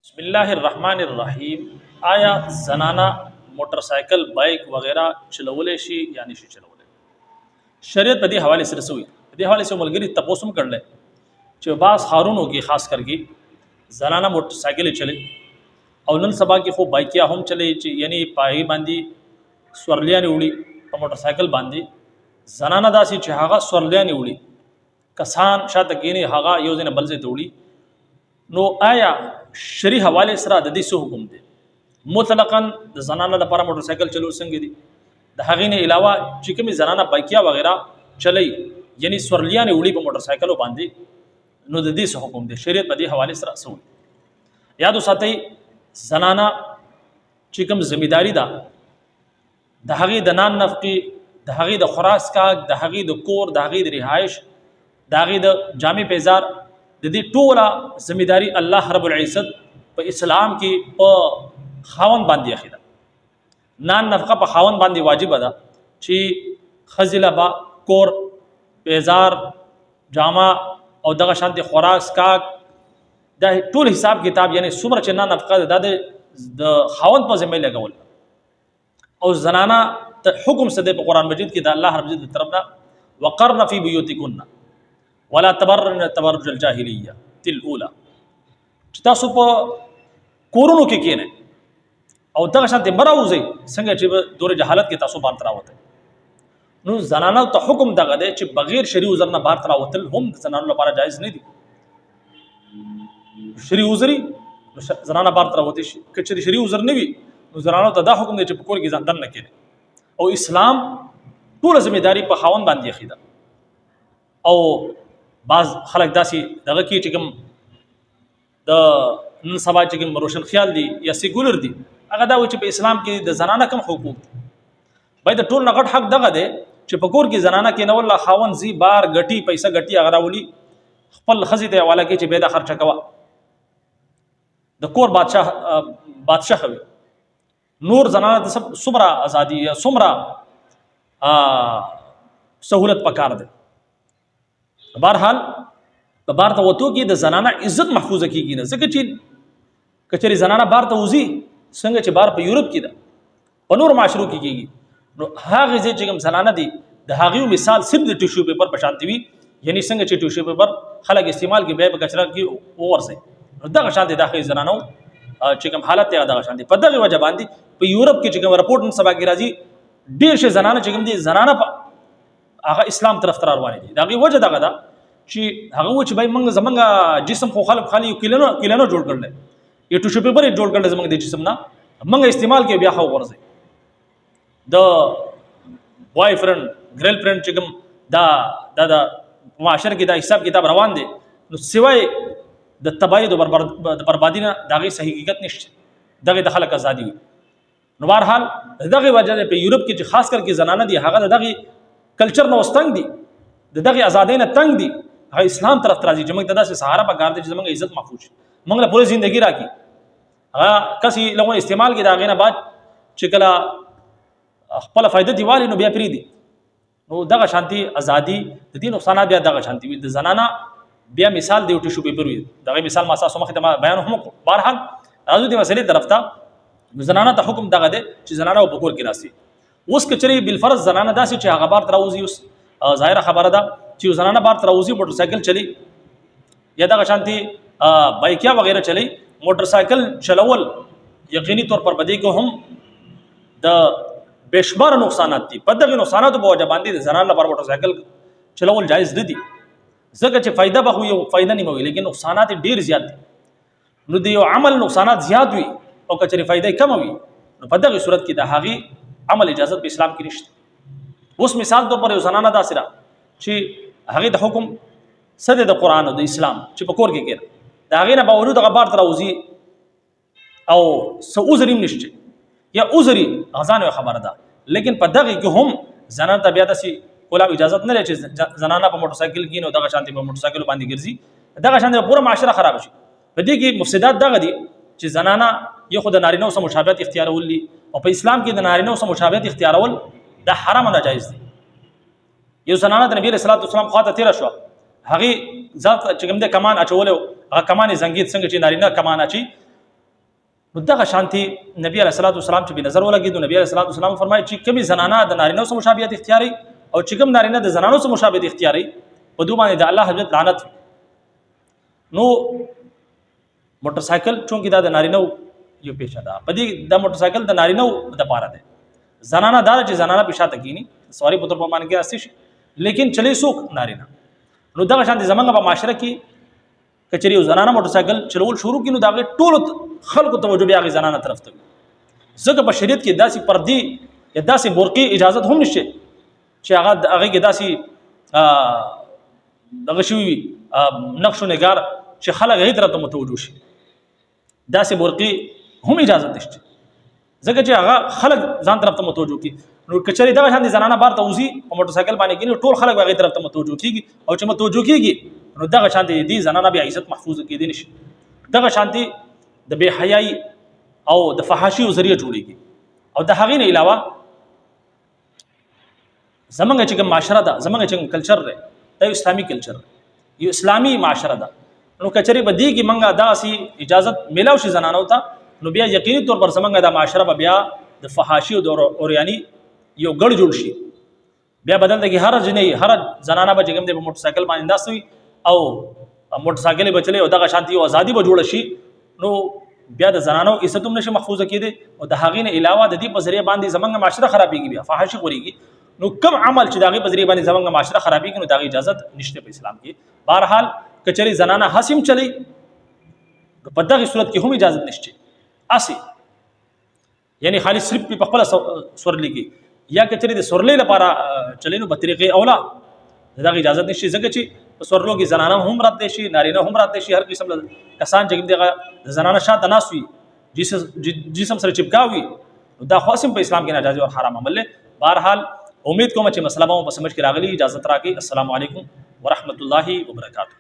بسم الله الرحمن الرحیم. آیا زنانه موټر سایکل، بایک وغیرہ چلولی شي یا نشي چلولی؟ شریعت په دې حواله سره سوی، په دې حواله سره ملګری تپوس هم کړل چې بعض ښارونو کې خاص کر کې زنانه موټر سایکل چلی او نن سبا کې خو بایکیا هم چلی، چې یعنی پای باندې سورلیانې وړي په موټر سایکل باندې. زنانه داسې چې هغه سورلیانې وړي، کسان شاته کینی، هغه یو ځای نه بل ځای ته وړي. نو آیا شری حواله سره د دې څه حکم دی؟ مطلقاً د زنانه لپاره موټر سایکل چلول څنګه دي؟ د هغې نه علاوه چې کومې زنانه بایکیا وغیرہ چلی، یعنی سورلیانې وړي په موټر سایکلو باندې، نو د دې څه حکم دی؟ شریعت په دې حواله سره څه وایي؟ یاد وساتئ، زنانه چې کوم ذمہداری ده، د هغې د نان نفقې، د هغې د خوراک څښاک، د هغې د کور، د هغې د رهایش، د هغې د جامې پیزار، د دې ټوله ذمہداری الله رب العزت په اسلام کې په خاوند باندې اخی ده. نان نفقه په خاوند باندې واجب ده چې خزله با کور، پیزار، جامه او دغه شانتي خوراک څښاک، دا ټول حساب کتاب، یعنی څومره چې نان نفقه ده، د خاوند په ذمه لګول. او زنانا ته حکم څه دی په قران مجید کې د الله رب عزت طرف نه؟ وقرن فی بیوتکن ولا تبرن تبرج الجاهلیه الاولى، چې تاسو په کورونو کې کینئ او دغه شان ته مراوځي څنګه چې دور جهالت کې تاسو باندې راوته. نو زنانو ته حکم دغه دی چې بغیر شریع عذر نه بهر راوتل هم د زنانو لپاره جایز نه دي. شریع عذر زنانه بهر راوتی شي، که چېرې شریع عذر نه وي نو زنانو ته دا حکم دی چې په کور کې ځان دننه کړي. او اسلام ټوله ذمہ داری په خاوند باندې اخی ده. او بعض خلک داسې دغه کې چې کوم د نن سبا چې کوم روشن خیال دي یا سیکولر دي، هغه دا وایي چې په اسلام کې د زنانه کم حقوق دي. باید ټول نه غټ حق دغه دی چې په کور کې زنانه کې نه ولا خاون زی بار غټي پیسې غټي، هغه راولي خپل خزي ته حواله کې چې به دا خرچه کوه، د کور بادشاه بادشاه وي. نور زنانه د سب څومره ازادي یا څومره سہولت پکار دی. بهرحال په بار ته وتو کې د زنانه عزت محفوظه کیږي نه، ځکه چې کچري زنانه بار ته وځي، څنګه چې بار په یورپ کې ده، په نور معاشرو کې کیږي، نو هغه ځای چې کوم زنانه دي د هغې مثال صرف د ټیشو پیپر په شان دی وي، یعنی څنګه چې ټیشو پیپر خلک استعمال کوي بیا په کچرا کې وورځي، نو دغه شان دی دغه زنانو چې کوم حالت دی دغه شان دی. په دغه وجه باندې په یورپ کې چې کوم رپورټ نن سبا کې راځي، ډیر شي زنانه چې کوم دي، زنانه په هغه اسلام طرف ته روان دي. دغه وجه دغه ده چې هغه و چې بای موږ زمونږ جسم خو خلک خالي کلونو کلونو جوړ کړل، یو ټیشو پیپر جوړ کړل زمونږ د جسم نه، موږ استعمال کې بیا خو ورځي. د بوای فرند ګرل فرند چې کوم دا دا د معاشره کې دا حساب کتاب روان دی، نو سوای د تباہی د بربادی نه دغه صحیح حقیقت نشته، دغه د خلک ازادي وي. نو بهرحال دغه وجه ده په یورپ کې چې خاص کر کې زنانه دي، هغه دغه کلچر نه وستنګ دي، د دغه ازادۍ نه تنگ دي، هغه اسلام طرف ته راځي چې موږ ته داسې سهارا پکار دی چې زموږ عزت محفوظ شي، موږ له پوره زندگی راکړي. هغه کسي لغونه استعمال کې دا غینه بعد چې کله خپل فائدہ دیوالی نو بیا پری دي. نو دغه شانتي ازادي د دې نقصانات بیا دغه شانتي وي. د زنانه بیا مثال دی ټیشو پیپر وي، دغه مثال ما تاسو مخې ته بیان هم وکړ. بهرحال راځو دې مسلې طرف ته. نو زنانه ته حکم دغه دی چې زنانه په کور کې راسي. اوس که چېرې بالفرض زنانه داسې چې هغه بار ته راوځي، اوس ظاهره خبره ده چې زنانه بار ته راوځي، موټر سایکل چلی یا دغه شانتي بایکیا وغیرہ چلی، موټر سایکل چلول یقیني طور پر بدی کې هم د بشمار نقصانات دي. په دغه نقصاناتو په وجه باندې د زنانه لپاره موټر سایکل چلول جایز نه دي، ځکه چې فائدہ به یو فائدہ نیمه وي لیکن نقصانات ډیر زیات دي. نو د یو عمل نقصانات زیات وي او کچري فائدې کم وي، نو په دغه صورت کې د هغې عمل اجازه په اسلام کې نشته. اوس مثال طور پر یو زنانه داسې ده چې هغې د حکم څه دی د قرآن او د اسلام چې په کور کې کېده، د هغې نه باوجود هغه بار ته راوځي او څه عذر هم نشته یا عذر غزان یو خبره ده، لیکن په دغه کې هم زنانه ته بیا داسې کولاو اجازه نه لري چې زنانه په موټر سایکل کې نو دغه شانتي په موټر سایکل باندې ګرځي، دغه شانتي پوره معاشره خراب شي. په دې کې مفسدات دغه دي چې زنانه یو خو د نارینه سره مشابهت اختیارول دي، او په اسلام کې د نارینه سره مشابهت اختیارول دا حرام او ناجایز دي. یو زنانه د نبی رسول الله والسلام خواته تیر شو، هغه ذات چې کوم د کمان اچول، هغه کمان زنګید څنګه چې نارینه کمان اچي. نو دغه شانتي نبی علیه الصلاۃ والسلام چې به نظر ولګید، نبی علیه الصلاۃ والسلام فرمایي چې کمی زنانه د نارینه سره مشابهت اختیاري او چې کوم نارینه د زنانو سره مشابهت اختیاري، په دوه باندې د الله حضرت لعنت. نو موټر سایکل چونکی دا د نارینه یو پیشه ده، په دې د موټر سایکل د نارینه د پاره ده. زنانه دا چې زنانه په شاته کینی، سواری په تور په باندې کې راستي شي، لیکن چلی څوک؟ نارینه. نو دغه شان د زمنګ په معاشره کې کچری یو زنانه موټر سایکل چلول شروع کینو، دا ټول خلکو توجه بیا غي زنانه طرف ته، ځکه په شریعت کې داسې پردي یا داسې برقي اجازه هم نشته چې هغه هغه کې داسې دغه شوی نقش و نگار چې خلک هغې طرف ته متوجه شي. داسې برقي هم اجازه نشته، ځکه چې هغه خلک ځان طرف ته متوجه کی. نو کچري دغه شان دي زنانه بار ته وځي، په موټر سایکل باندې کینی، ټول خلک هغه طرف ته متوجه کیږي، او چې متوجه کیږي نو دغه شان دي دي زنانه بیا عزت محفوظ کیدی نشي. دغه شان دي د بے حیاي او د فحاشي ذریعہ جوړیږي. او د هغې نه علاوه زمونږ چې کوم معاشره ده، زمونږ چې کوم کلچر دی، دا یو اسلامي کلچر دی، یو اسلامي معاشره ده. نو کچري به دی کې منګه داسې اجازت ملاو شي زنانو ته، نو بیا یقیني طور پر زمونږ دا معاشره به بیا د فحاشي او د اوریاني یو ګړ جوړ شي. بیا بدل کې هر جنې، هر زنانه به چې کوم دی په موټر سایکل باندې ناست وي او موټر سایکل به چلی او دغه شانتي او ازادي به جوړه شي. نو بیا د زنانو عزت هم نشي محفوظه کېدی، او د هغې نه علاوه د دې په ذریعه باندې زمونږ معاشره خرابېږي، بیا فحاشي خورېږي. نو کوم عمل چې د هغې په ذریعه باندې زمونږ معاشره خرابېږي، نو د هغې اجازت نشته په اسلام کې. بهرحال که چېرې زنانه هسې هم چلی، نو په دغې صورت کې هم اجازت نشته. هسې یعنی خالي صرف په خپل سورلی کې، یا کچري د سورلې لپاره چلې، نو په طریقې اولا دغه اجازه نشي، ځکه چې په سورلو کې زنانه هم راتلی شي، نارینه هم راتلی شي، هر قسم کسان چې دغه زنانه شاته ناست وي، جسم سره چپکاوي، دا خو په اسلام کې ناجایز او حرام عمل دی. بهرحال امید کوم چې مسله به په سمجھ کې راغلي. اجازه راکړئ. السلام علیکم ورحمت الله وبرکاته.